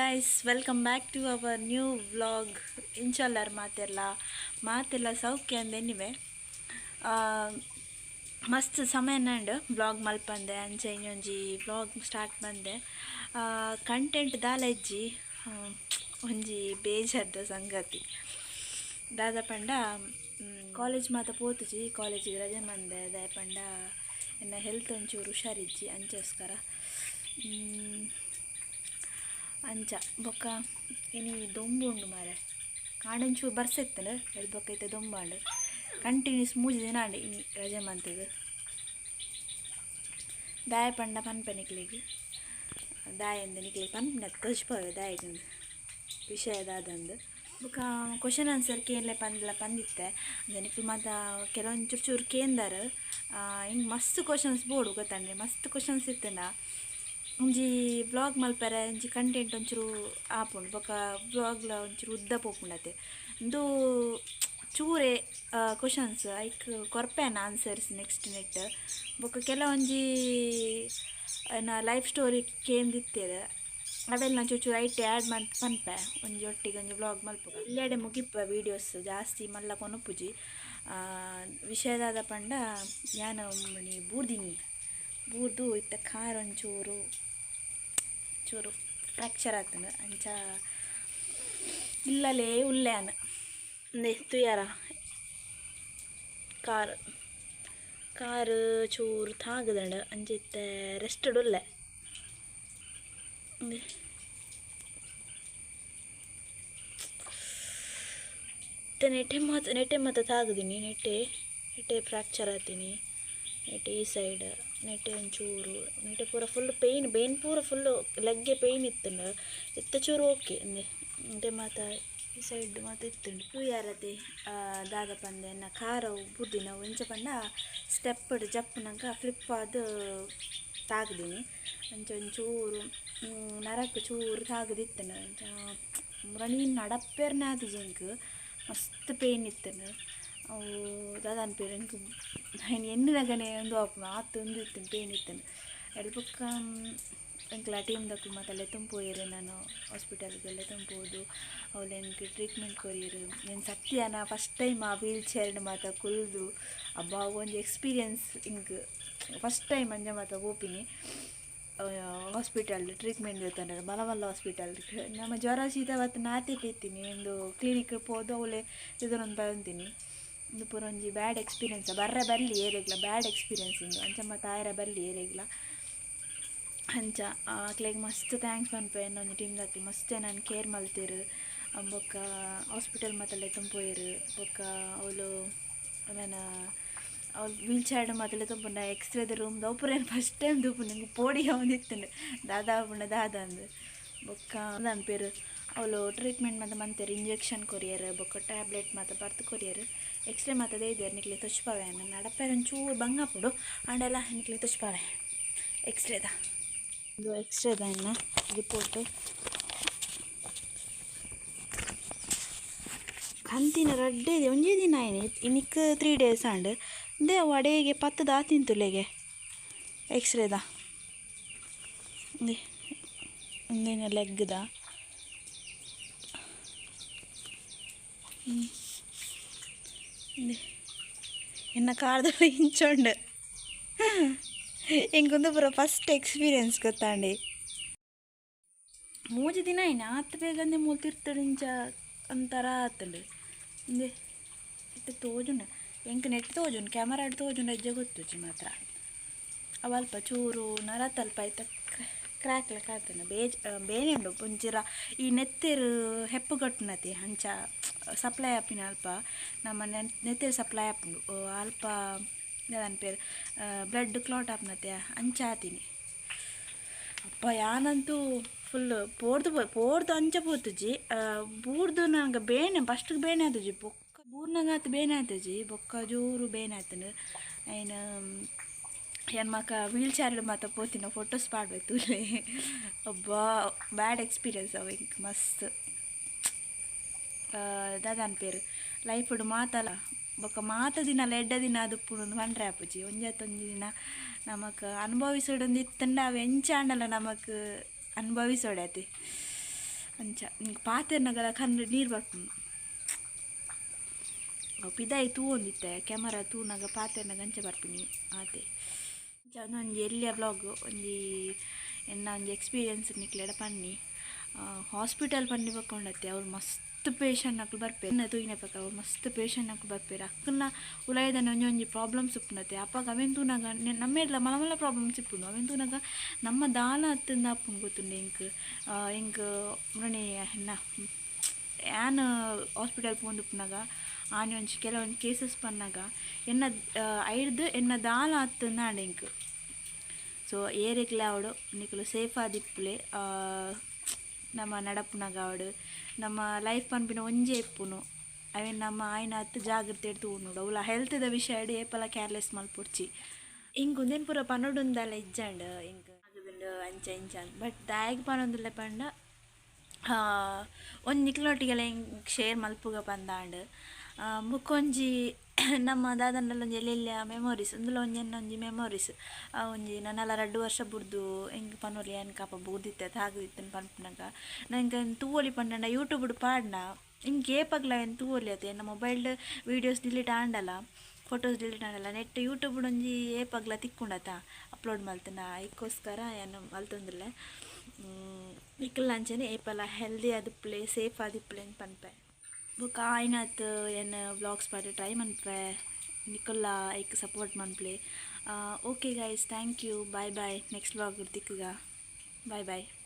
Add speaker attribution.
Speaker 1: Guys, welcome back to our new vlog. ಇಂಚಾಲರ್ ಮಾತೆರ್ಲ ಮಾತೆಲ್ಲ ಸೌಖ್ಯ ಅಂದೆನಿವೆ. ಮಸ್ತ್ ಸಮಯ ನಂಡು ವ್ಲಾಗ್ ಮಲ್ಪಂದೆ ಅಂಚೆ ಇನ್ನೊಂಜಿ ವ್ಲಾಗ್ ಸ್ಟಾರ್ಟ್ ಬಂದೆ. ಕಂಟೆಂಟ್ ದಾಲ ಇಜ್ಜಿ, ಒಂಜಿ ಬೇಜಾರ್ದ ಸಂಗತಿ. ದಾದ ಪಂಡ ಕಾಲೇಜ್ ಮಾತ ಪೋತುಜಿ, ಕಾಲೇಜಿಗೆ ರಜೆ ಮಂದೆ. ದಾಯ ಪಂಡ ಎನ್ನ ಹೆಲ್ತ್ ಒಂಚೂರು ಹುಷಾರಿಜ್ಜಿ ಅಂಚೋಸ್ಕರ. ಅಂಚ ಬೊಕ್ಕ ಇನಿ ದೊಂಬು ಉಂಡು ಮಾರೆ, ಕಾಂಡೊಂಚೂರು ಬರ್ಸೆತ್ತಂಡು ಎಡ್ ಬೊಕ್ಕ ಇತ್ತೆ ದೊಂಬಾಂಡು ಕಂಟಿನ್ಯೂಸ್ 3 ದಿನ ಆಂಡ್ ಇನಿ ರಜೆ ಮಂತದು. ದಾಯ ಪಂಡ ಪನ್ಪೆ ನಿಕ್ಲೆಗ್, ದಾಯಂದು ನಿಕ್ಲೆಗ್ ಪನ್ಪಿನ ತೋಜ್ಪಾವೆ ದಾಯೆಗಂದು ವಿಷಯ ದಾದಂದು. ಬೊಕ್ಕ ಕ್ವಶನ್ ಆನ್ಸರ್ ಕೇನ್ಲೆ ಪಂದ್ಲ ಪಂದಿತ್ತೆ. ಅಂಚ ನಿಕ್ಲು ಮಾತ ಕೆಲವೊಂದು ಚೂರು ಚೂರು ಕೇಂದಾರ್. ಹಿಂಗೆ ಮಸ್ತ್ ಕ್ವಶನ್ಸ್ ಬೋಡು ಗೊತ್ತಂಡೆ, ಮಸ್ತ್ ಕ್ವಶನ್ಸ್ ಇತ್ತಂಡ ಒಂಜಿ ವ್ಲಾಗ್ ಮಲ್ಪೆರೆ ಒಂಜಿ ಕಂಟೆಂಟ್ ಒಂಚೂರು ಆಪುಂಡು. ಬೊಕ್ಕ ವ್ಲಾಗ್ಲ ಒಂಚೂರು ಉದ್ದ ಪೋಪುಂಡತೆ. ಇಂದು ಚೂರೆ ಕ್ವಶನ್ಸ್ ಐಕ್ ಕೊರ್ಪೇನ ಆನ್ಸರ್ಸ್ ನೆಕ್ಸ್ಟ್ ನೆಟ್. ಬೊಕ್ಕ ಕೆಲವೊಂಜಿ ಎನ್ನ ಲೈಫ್ ಸ್ಟೋರಿ ಕೇಂದಿತ್ತೆರ್, ಅವೆಲ್ಲ ಚೂರು ಚೂರು ಐಟ್ ಆ್ಯಡ್ ಮಂತ್ ಪನ್ಪೆ. ಒಂಜಿ ಒಟ್ಟಿಗೆ ಒಂಜಿ ವ್ಲಾಗ್ ಮಲ್ಪುಗ. ಇಲ್ಲೆಡೆ ಮುಗಿಪ ವೀಡಿಯೋಸ್ ಜಾಸ್ತಿ ಮಲ್ಲ ಕೊನೊಪುಜಿ. ವಿಷಯದಾದ ಪಂಡ ಯಾನ ಮಣಿ ಬೂರ್ದಿನಿ, ಬೂರ್ದು ಇತ್ತ ಕಾರ್ ಒಂಚೂರು ಚೂರು ಫ್ರ್ಯಾಕ್ಚರ್ ಆತಂಡು. ಅಂಚ ಇಲ್ಲಲೇ ಉಲ್ಲೇನ ಇಂದೆ ತುಯಾರ ಕಾರ್ ಕಾರ್ ಚೂರು ತಾಗದಂಡ. ಅಂಚ ಇತ್ತೆ ರೆಸ್ಟೆಡ್ ಉಲ್ಲೆ. ಇತ್ತೆ ನೆಟೆ ಮಾತ ನೆಟೆ ಮಾತ ತಾಗದಿನಿ, ನೆಟೆ ನೆಟೆ ಫ್ರ್ಯಾಕ್ಚರ್ ಆತೀನಿ. ನೆಟೆ ಈ ಸೈಡ್ ನೆಟೆ ಒಂಚೂರು ನೆಟೆ ಪೂರ ಫುಲ್ ಪೇಯ್ನ್ ಬೇನ್ ಪೂರ ಫುಲ್ ಲೆಗ್ಗೆ ಪೇಯ್ನ್ ಇತ್ತಂಡು. ಇತ್ತೆ ಚೂರು ಓಕೆ ಅಂದೆ ನೆಟೆ ಮಾತ ಈ ಸೈಡ್ ಮಾತ ಇತ್ತುಂಡು. ತೂಯಾರತೆ ದಾದ ಪಂದೆ ಎನ್ನ ಕಾರ್ ಬುದ್ದಿನ ಒಂಚ ಪಂಡ ಸ್ಟೆಪ್ ಜಪ್ಪುನಗ ಫ್ಲಿಪ್ ಆದ್ ತಾಗದಿನಿ. ಅಂಚ ಒಂಚೂರು ನರಕ್ ಚೂರು ತಾಗದಿತ್ತಂಡು. ಅಂಚ ಮುರಣಿ ನಡಪ್ಪೆರ್ನ ಆತಿಜಿ ಎಂಕ್ ಮಸ್ತ್ ಪೇಯ್ನ್ ಇತ್ತಂಡು. ಅವು ದಾದ ಅನ್ಪೇರು ಎಂಕ್ ಐನ್ ಎನ್ನಿನಗನೆ ಒಂದು ಆಪುಂಡು ಆತ್ ಒಂದು ಇತ್ತಂಡು ಪೇಯ್ನ್ ಇತ್ತಂಡು. ಎಡ್ ಬೊಕ್ಕ ಎಂಕ್ಲ ಟೀಮ್ ದಕುಲು ಮಾತ ಲೆತ್ತೊಂದು ನಾನು ಹಾಸ್ಪಿಟಲ್ಗೆ ಲೆತ್ತೊಂದು ಅವ್ಲು ಎಂಕ್ ಟ್ರೀಟ್ಮೆಂಟ್ ಕೊರಿಯೆರ್. ಏನು ಸತ್ಯನ ಫಸ್ಟ್ ಟೈಮ್ ಆ ವೀಲ್ ಚೇರ್ಡ್ ಮಾತ ಕುಲ್ದು ಅಬ್ಬಾ ಒಂಜಿ ಎಕ್ಸ್ಪೀರಿಯನ್ಸ್ ಇಂಕ್ ಫಸ್ಟ್ ಟೈಮ್ ಅಂಚ ಮಾತ ಪೋಪಿನಿ ಹಾಸ್ಪಿಟಲ್ ಟ್ರೀಟ್ಮೆಂಟ್ ದೆತ್ತೊಂಡರೆ ಮಲ್ಲ ಮಲ್ಲ ಹಾಸ್ಪಿಟಲ್. ನಮ್ಮ ಜ್ವರ ಶೀತ ಬತ್ತು ನಾತೆಟ್ ಇತ್ತೀನಿ ಒಂದು ಕ್ಲಿನಿಕ್ ಪೋದು ಅವಳೆ ದೆತೊನೊಂದು ಬರಂತೀನಿ. ಇಂದು ಪೂರ ಒಂಜಿ ಬ್ಯಾಡ್ ಎಕ್ಸ್ಪೀರಿಯನ್ಸ್ ಬರ್ರೆ ಬರಲಿ ಏರೆಗ್ಲ ಬ್ಯಾಡ್ ಎಕ್ಸ್ಪೀರಿಯನ್ಸ್ ಇಂದು. ಅಂಚ ಮಾತ ಆಯೆರೆ ಬರಲಿ ಏರೆಗ್ಲ. ಅಂಚ ಅಕ್ಲೆಗ್ ಮಸ್ತ್ thanks ಪನ್ಪೆ. ಒಂಜಿ ಟೀಮ್ ದಕ್ಲು ಮಸ್ತ್ ಎನನ್ ಕೇರ್ ಮಲ್ತೆರ್. ಬೊಕ್ಕ ಹಾಸ್ಪಿಟಲ್ ಮಾತ ಲೆತ್ತೊಂದು ಪೋಯೆರ್. ಬೊಕ್ಕ ಅವ್ಲು ನನ ಅವ್ಲು ವೀಲ್ ಚೇರ್ಡ್ ಮಾತ ಲೆತ್ತೊಂದು ಎಕ್ಸ್ರೇದ ರೂಮ್ ಪೂರ ಫಸ್ಟ್ ಟೈಮ್ ತೂಪುಂಡು. ಎಂಕ್ ಪೋಡಿಗೆ ಆವೊಂದಿತ್ತುಂಡು ದಾದ ಪಂಡ ದಾದ ಅಂದ್. ಬೊಕ್ಕ ಅನ್ಪೆರ್ ಅವ್ಲು ಟ್ರೀಟ್ಮೆಂಟ್ ಮಾತ ಮಂತೆರ್, ಇಂಜೆಕ್ಷನ್ ಕೊರಿಯೆರ್, ಬೊಕ್ಕ ಟ್ಯಾಬ್ಲೆಟ್ ಮಾತ ಬರ್ದು ಕೊರಿಯೆರ್. ಎಕ್ಸ್ರೇ ಮಾತ ದೈದೆರ್ ನಿಕ್ಲೆ ತೋಜ್ಪಾವೆ. ನಡಪೆರೆ ಒಂಚೂರು ಬಂಗ ಆಪುಂಡು ಆಂಡಲ ನಿಕ್ಲೆ ತೋಜ್ಪಾವೆ ಎಕ್ಸ್ರೇದ. ಇದು ಎಕ್ಸ್ರೇದ ಎನ್ನ ರಿಪೋರ್ಟ್. ಕಂತಿನ ರಡ್ಡೆ ಒಂಜೇ ದಿನ ಆಯ್ನಿ ಇನಿಕ್ 3 ಡೇಸ್ ಆಂಡ್. ಇಂದೇ ಅವು ಅಡೇಗೆ 10 ದಾತಿಂತುಲೆಗೆ ಎಕ್ಸ್ರೇದ. ಇಂದೇನ ಲೆಗ್ದ. ಎನ್ನ ಕಾರ್ದ ಇಂಚೊಂಡು ಎಂಕೊಂದು ಪೂರ ಫಸ್ಟ್ ಎಕ್ಸ್ಪೀರಿಯನ್ಸ್ ಗೊತ್ತಾಂಡಿ. 3 ದಿನ ಆಯ್ನ ಆತ್ ಬೇಗಂದೆ ಮೂಲು ತಿರ್ತುಡು ಇಂಚ ಒಂಥರ ಆತುಂಡು. ಇಂದೆ ಇತ್ತೆ ತೋಜುಂಡು ಎಂಕ್ ನೆಟ್ ತೋಜುಂಡು, ಕ್ಯಾಮರಾಡ್ ತೋಜುಂಡು ಅಜ್ಜ ಗೊತ್ತುಜಿ ಮಾತ್ರ. ಅವು ಅಲ್ಪ ಚೂರು ನರತಲ್ಪ ಐತ ಕ್ರ್ಯಾಕ್ ಲೆಕ್ಕ ಆತುಂಡು. ಬೇನೆ ಉಂಡು ಒಂಜಿರ ಈ ನೆತ್ತೆರ್ ಹೆಪ್ಪು ಕಟ್ಟುನತೆ ಅಂಚ ಸಪ್ಲೈ ಆಪಿನ ಅಲ್ಪ ನಮ್ಮ ನೆತ್ತೆರ್ ಸಪ್ಲೈ ಆಪುಂಡು ಅಲ್ಪ ದಾದ ಬ್ಲಡ್ ಕ್ಲಾಟ್ ಆಪುನತೆ ಅಂಚ ಆತೀನಿ. ಅಪ್ಪ ಯಾನಂತೂ ಫುಲ್ ಪೋರ್ದು ಪೋರ್ದು ಅಂಚ ಪೋತುಜಿ. ಬೂರ್ದು ನಂಗೆ ಬೇನೆ ಫಸ್ಟ್ಗೆ ಬೇನೆ ಆತುಜಿ, ಬೊಕ್ಕ ಬೂರ್ನಾಗ ಆತು ಬೇನೆ ಆತುಜಿ, ಬೊಕ್ಕ ಜೋರು ಬೇನೆ ಆತುಂಡು. ಐನ್ ಯಾನ್ ಮಾಕ ವೀಲ್ ಚೇರ್ಡ್ ಮಾತ ಪೋತಿನ ಫೋಟೋಸ್ ಪಾಡ್ಬೇಕು ತೂಲೆ. ಅಬ್ಬಾ ಬ್ಯಾಡ್ ಎಕ್ಸ್ಪೀರಿಯನ್ಸ್ ಅವು ಎಂಕ್ ಮಸ್ತ್. ದಾದ ಅನ್ಪೇರು ಲೈಫ್ಡ್ ಮಾತಲ ಬೊಕ್ಕ ಮಾತ ದಿನಲ ಎಡ್ಡೆ ದಿನ ಆದುಪ್ಪುಂಡು ಪಂಡ್ರೆ ಆಪುಜಿ. ಒಂಜಾತ್ ಒಂಜಿ ದಿನ ನಮಕ್ ಅನುಭವಿಸೋಡೊಂದು ಇತ್ತಂಡ ಅವು ಎಂಚ ಆಂಡಲ ನಮಕ್ ಅನುಭವಿಸೋಡಾತೆ. ಅಂಚ ನಿಂಗೆ ಪಾತೆರ್ನಗಲ ಕಣ್ಣು ನೀರು ಬರ್ಪುಂಡು ಪಿದಾಯಿ ತೂವೊಂದಿತ್ತೆ ಕ್ಯಾಮರಾ ತೂನಗ ಪಾತೆರ್ನಗ ಅಂಚ ಬರ್ಪಿನಿ ಆತೆ. ಒಂಜಿ ಎಲ್ಯ ವ್ಲಾಗ್ ಒಂಜಿ ಎನ್ನ ಒಂಜಿ ಎಕ್ಸ್ಪೀರಿಯನ್ಸ್ ನಿಕ್ಲೆಡ ಪನ್ನಿ. ಹಾಸ್ಪಿಟಲ್ ಪನ್ನಿ ಬಕ್ಕೊಂಡತ್ತೆ ಅವ್ರು ಮಸ್ತ್ ಪೇಷಂಟ್ ಅಕ್ಲು ಬರ್ಪೇರು ಎನ್ನ ತೂಯಿನ ಪಕ್ಕ ಅವ್ರು ಮಸ್ತ್ ಪೇಷಂಟ್ ಅಕ್ಲು ಬರ್ಪೇರು ಅಕ್ಕನ ಉಲಾಯ್ದನೆ ಒಂಜಿ ಒಂಜಿ ಪ್ರಾಬ್ಲಮ್ಸ್ ಉಪ್ಪುನತೆ ಅಪ್ಪಗ ಅವೆನ್ ತೂನಗ ನಮ್ಮೇಡ್ಲ ಮಲ ಮಲ್ಲ ಪ್ರಾಬ್ಲಮ್ಸ್ ಇಪ್ಪುಂಡು ಅವೆನ್ ತೂನಗ ನಮ್ಮ ದಾಲ ಅತ್ತಂದ ಅಪ್ಪುಂಡು ಗೊತ್ತುಂಡು ಎಂಕ್ ಎಂಕ್ ಮುರಣೆ ಎನ್ನ ಯಾನ್ ಹಾಸ್ಪಿಟಲ್ ಪೋಂದುಪ್ಪುನಗ ಆನೆ ಒಂಜಿ ಕೆಲವೊಂದು ಕೇಸಸ್ ಪನ್ನಾಗ ಎನ್ನ ಐಡ್ದು ಎನ್ನ ದಾಲ ಅತ್ತಂದ ಆಂಡ್ ಎಂಕ್. ಸೊ ಏರೆಗ್ಲ ಆವಡು ನಿಕುಲು ಸೇಫ್ ಆದಿಪ್ಪುಲೆ ನಮ್ಮ ನಡಪುನಗ ಆವಡು ನಮ್ಮ ಲೈಫ್ ಪನ್ಪಿನ ಒಂಜೇ ಇಪ್ಪುನು ಅವೆನ್ ನಮ್ಮ ಆಯ್ನ ಅತ್ತು ಜಾಗ್ರತೆ ತೂವೊನೊಡು ಅವುಲ ಹೆಲ್ತ್ದ ವಿಷಯ ಏಪಲ ಕೇರ್ಲೆಸ್ ಮಲ್ಪೊಡ್ಚಿ. ಇಂಕ್ ಉಂದೆನ್ ಪೂರ ಪನೊಡುಂದಲ ಇಜ್ಜಂಡ್ ಇಂಕ್ ಅಂಚ ಇಂಚ ಬಟ್ ದಾಯೆಗ್ ಪನೊಂದುಲ್ಲೆ ಪಂಡ ಒಂಜಿ ನಿಕ್ಲೆನೊಟ್ಟಿಗೆಲ ಎಂಕ್ ಶೇರ್ ಮಲ್ಪುಗ ಪಂದಾಂಡ್. ಬೊಕ್ಕೊಂಜಿ ನಮ್ಮ ದಾದಂಡಲ ಒಂಜಿ ಎಲ್ಯ ಎಲ್ಯ ಮೆಮೊರೀಸ್ ಉಂದುಲ ಒಂಜಿ ಎನ್ನ ಒಂಜಿ ಮೆಮೊರೀಸ್ ಒಂಜಿ ನನಲ 2 ವರ್ಷ ಬುಡ್ದು ಎಂಕ್ ಪನೊಲಿ ಯಾನ್ ಅಪ ಬೂರ್ದಿತ್ತೆ ತಾಗುದಿತ್ತೆ ಪನ್ಪುನಗ ನಂಗೆ ತೂವೊಲಿ ಪಂಡಂಡ ಯೂಟ್ಯೂಬ್ ಪಾಡ್ನ ಇಂಕ್ ಏಪಗ್ಲ ಅವೆನ್ ತೂವೊಲಿ ಅತೆ ಎನ್ನ ಮೊಬೈಲ್ಡ್ ವೀಡಿಯೋಸ್ ಡಿಲೀಟ್ ಆಂಡಲ ಫೋಟೋಸ್ ಡಿಲೀಟ್ ಆಂಡಲ ನೆಟ್ ಯೂಟ್ಯೂಬ್ ಒಂಜಿ ಏಪಗ್ಲ ತಿಕ್ಕುಂಡತ ಅಪ್ಲೋಡ್ ಮಲ್ತನ ಐಕ್ಕೋಸ್ಕರ ಯಾನ್ ಮಲ್ತೊಂದುಲ್ಲೆ. ನಿಕುಲು ಅಂಚನೆ ಏಪಲ ಹೆಲ್ದಿ ಆದಿಪ್ಪುಲೆ ಸೇಫ್ ಆದಿಪ್ಪುಲೆ ಅಂದ್ ಪನ್ಪೆ. ಬೊಕ ಆಯ್ನಾತ್ ಎನ್ನ ವ್ಲಾಗ್ಸ್ ಪಾಡ್ರೆ ಟ್ರೈ ಮನ್ಪೆ ನಿಕುಲ್ಲ ಐಕ್ ಸಪೋರ್ಟ್ ಮನ್ಪುಲೆ. Okay guys, thank you, bye bye. Next vlog ತಿಕ್ಕುಗ, bye bye.